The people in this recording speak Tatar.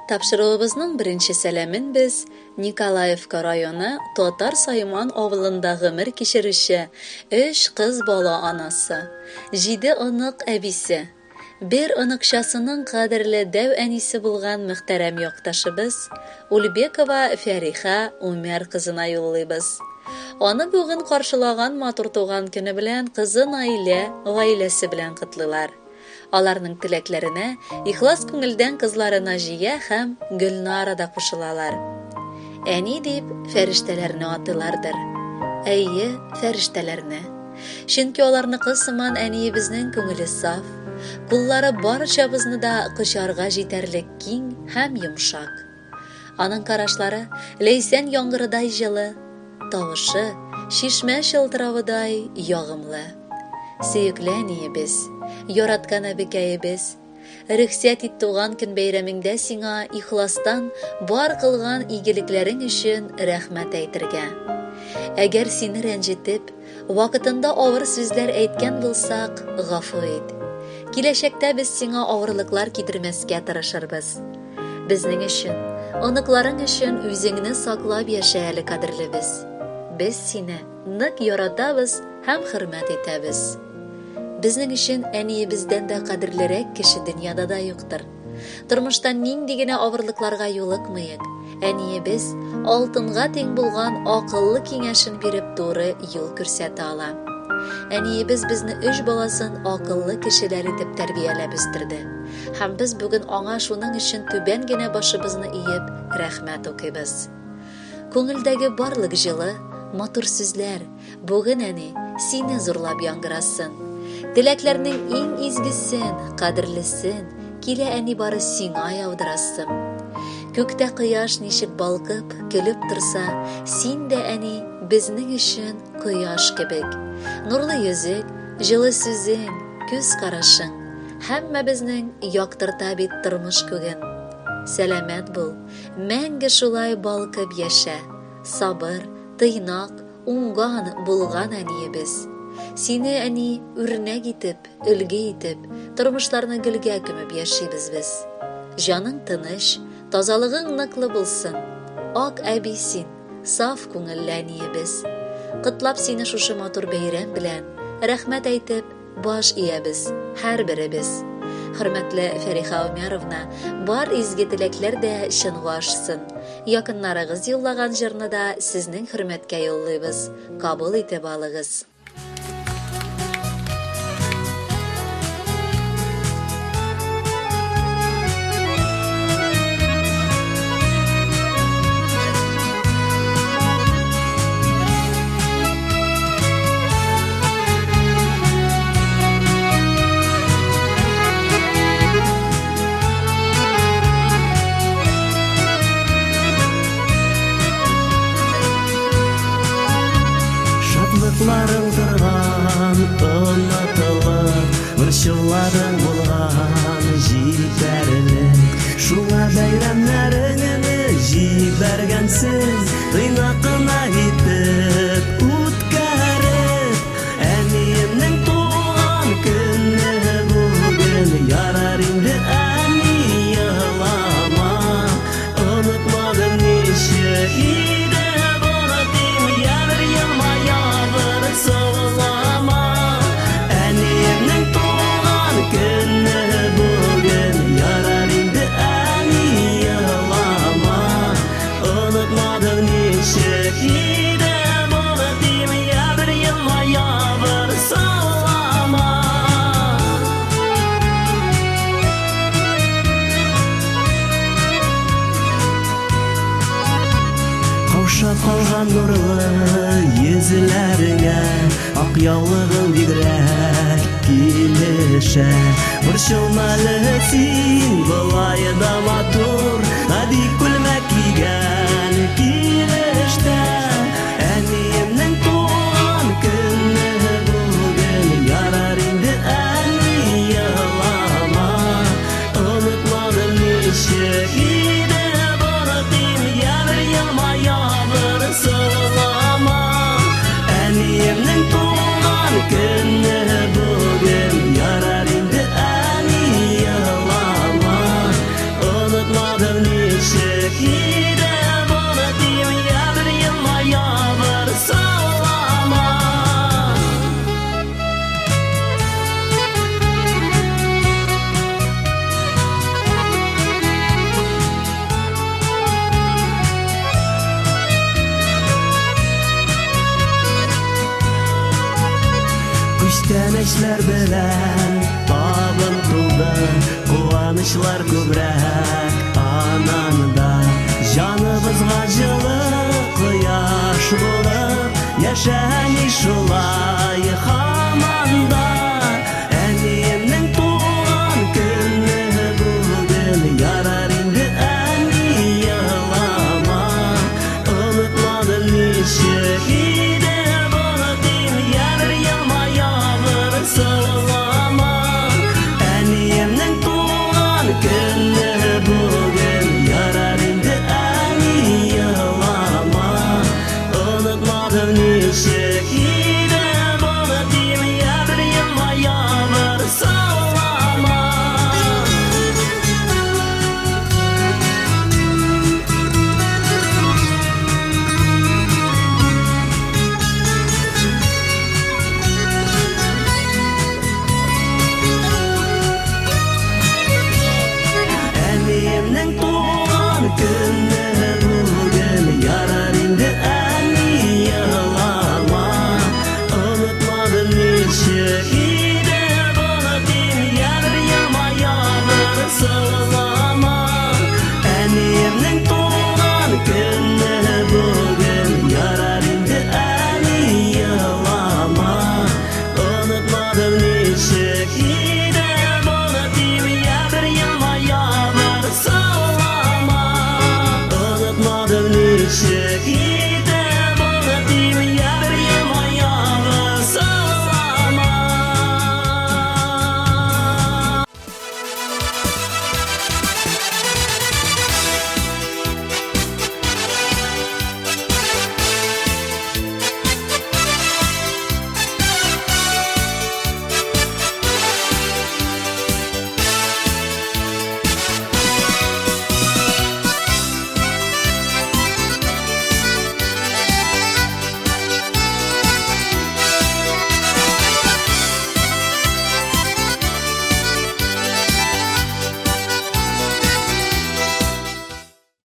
Тапшыруыбызның беренче сәламен без Николаевка районы Татар Сайман авылында гомер кичерүче өч кыз бала анасы, җиде онык әбисе, бер оныкчасының кадерле дәү әнисе булган мөхтәрәм якташыбыз Ульбекова Фәриха Умәр кызына юллыйбыз. Аны бүген каршылаган матур туган көне белән кызы Наилә гаиләсе белән котлыйлар. Аларның теләкләренә ихлас күңелдән кызлары Наҗия һәм Гөлнара да кушылалар. Әни дип фәрештәләрне атыйлардыр. Әйе, фәрештәләрне. Чөнки аларныкы сыман әниебезнең күңеле саф, куллары барчабызны да кочарга җитәрлек киң һәм йомшак. Аның карашлары ләйсән яңгырыдай җылы, тавышы чишмә чылтыравыдай ягымлы. Сөекле әниебез, яраткан әбекәебез, рөхсәт ит туган көн бәйрәмеңдә сиңа ихластан бар кылган игелекләрең өчен рәхмәт әйтергә. Әгәр сине рәнҗетеп, вакытында авыр сүзләр әйткән булсак, гафу ит. Киләчәктә без сиңа авырлыклар китермәскә тырышырбыз. Безнең өчен, оныкларың өчен үзеңне саклап яшә әле, кадерлебез. Без сине нык яратабыз һәм хөрмәт итәбез. Безнең өчен әниебездән дә кадерлерәк кеше дөньяда да юктыр. Тормышта нинди генә авырлыкларга юлыкмыйк, әниебез алтынга тиң булган акыллы киңәшен биреп туры юл күрсәтә ала. Әниебез безне өч баласын акыллы кешеләр итеп тәрбияләп үстерде. Һәм без бүген аңа шуның өчен түбән генә башыбызны иеп, рәхмәт укыйбыз. Күңелдәге барлык җылы, матур сүзләр бүген, әни, сине зурлап яңгырасын. Теләкләрнең иң изгесен, кадерлесен килә әни бары сиңа яудырасым. Күктә кояш ничек балкып, көлеп торса, син дә, әни, безнең өчен кояш кебек. Нурлы йөзең, җылы сүзең, күз карашың, Һәммәбезнең яктырта бит тормыш күген. Сәламәт бул, мәңге шулай балкып яшә, сабыр, тыйнак, уңган, булган әниебез. Сине, әни, үрнәк итеп, өлге итеп, тормышларны гөлгә күмеп яшибез без. Җаның тыныч, тазалыгың ныклы булсын. Ак әби син, саф күңелле әниебез. Котлап сине шушы матур бәйрәм белән, рәхмәт әйтеп, Баш иябез, һәрберебез. Хөрмәтле Фәриха Умяровна, бар изге теләкләр дә чынга ашсын. Якыннарыгыз юллаган җырны да сезнең хөрмәткә юллыйбыз, кабул итеп алыгыз. Шатлыкларың торган онытылып, борчуларың булган җитәрлек. Шуңа бәйрәмнәреңне җибәргәнсең, тыйнак кына итеп үткәреп. Әниемнең туган көне бүген, ярар инде, әни, елама. Онытмадым ничек иде бары дим, я бер елмая, бер сызлама. Әниемнең туган көне бүген, ярар инде, әни, елама. Онытмадым ничек иде бары дим, я бер елмая, бер сызлама. Каушап калган нурлы йөзләреңә ак яулыгың бигрәк килешә. Борчылма әле син, болай да матур, гади күлмәк кигән килештә. Әниемнең туган көне бүген, ярар инде, әни, елама. Онытмадым ничек иде бары дим, я бер елмая, бер сызлама. Әниемнең туган көне бүген, ярар инде, әни, елама. Онытмадым Куанычлар күбрәк.